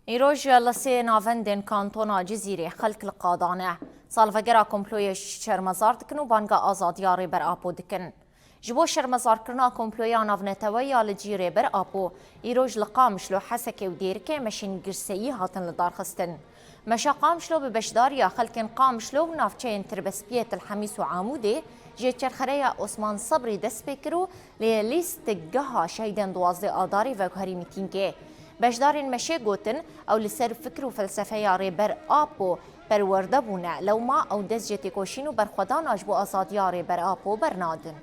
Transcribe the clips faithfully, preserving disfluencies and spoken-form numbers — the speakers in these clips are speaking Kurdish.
Îroj li sê navendên kantona Cizîrê xelk li qadan e. Salvegera komployê şermezar dikin û banga azadiya Rêber Apo dikin. Ji bo şermezarkirina komploya navneteweyî ya li cî Rêber Apo, îroj li Qamişlo, Hesekê û Dêrikê meşên girseyî hatin lidarxistin. Meşa Qamişlo bi beşdariya xelkên Qamişlo û navçeyên Tirbespiyê, Til Hemîs û Amûdê jê çerxereya Osman Sebrî dest pê kir û li lîstikgeha şehîdên duwazdeh Adarê veguherî mîtîngê. Beşdarên meşê gotin, ew li ser fikir û felsefeya Rêber Apo perwerde bûne, lewma ew dest ji têkoşîn û berxwedana ji bo azadiya Rêber Apo bernadin.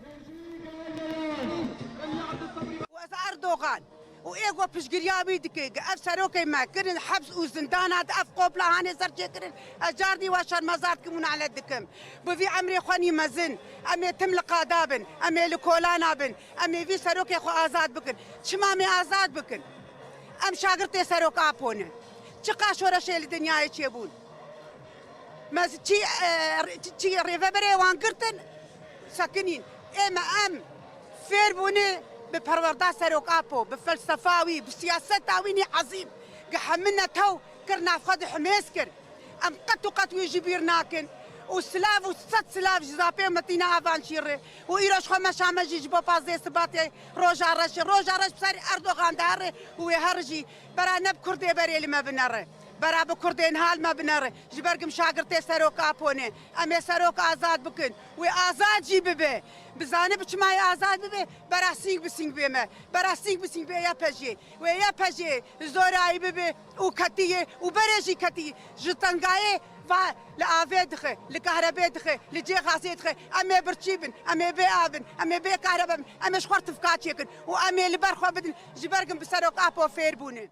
Ez Erdogan û ê ku piştgiriya wî dike, ev serokê me kirin heps û zindana de, ev qopla hanê ser çêkirin, ez cardî we şermezar dikim û nalet dikim. Bi vî emrê xwe nî mezin, em ê tim li qada bin, em ê li kolana bin, em ê vî serokê xwe azad bikin. Çima em ê azad bikin? Em şagirtê Serok Apo ne. Çiqa şoreşê li dinyayê çêbûn. Me çi, e, çi, çi rêveberê wan girtin, sekinîn. Ê me em fêr bûne bi perwerda Serok Apo, bi felsefa wî, bi siyaseta wî nî ezîm. Gi hemine tew kir, nav xwe di himêz kir. Em qet û qet wî ji bîr nakin. Û silav û sed silav ji zapê Metîna Avançî re. Û îro ji xwe meşa me jî ji bo pazdeh Sibatê roja reş e. Roja reş bi serê Erdogan de here û wê her jî bera ne bi Kurdê berê li me binere. Bera bi Kurdên hal me binere. Ji ber ku em şagirtê Serok Apo ne. Em ê Serok azad bikin. Wê azad jî bibe. Bizane bi çima yê azad bibe? Bera sîng bi sîng bê me. Bera sîng bi sîng bê Y P J. Wê Y P J zorayî bibe û ketiye û berê jî ketiye. Ji tengayê va li avê dixe, li kahrebê dixe, li cê gazê dixe. Em ê birçî bin, em ê bê av bin, em ê bê kahrebe bin, em ê ji xwe tifka çêkin û em ê li ber xwe bidin. Ji ber ku em bi Serok Apo fêr bûne.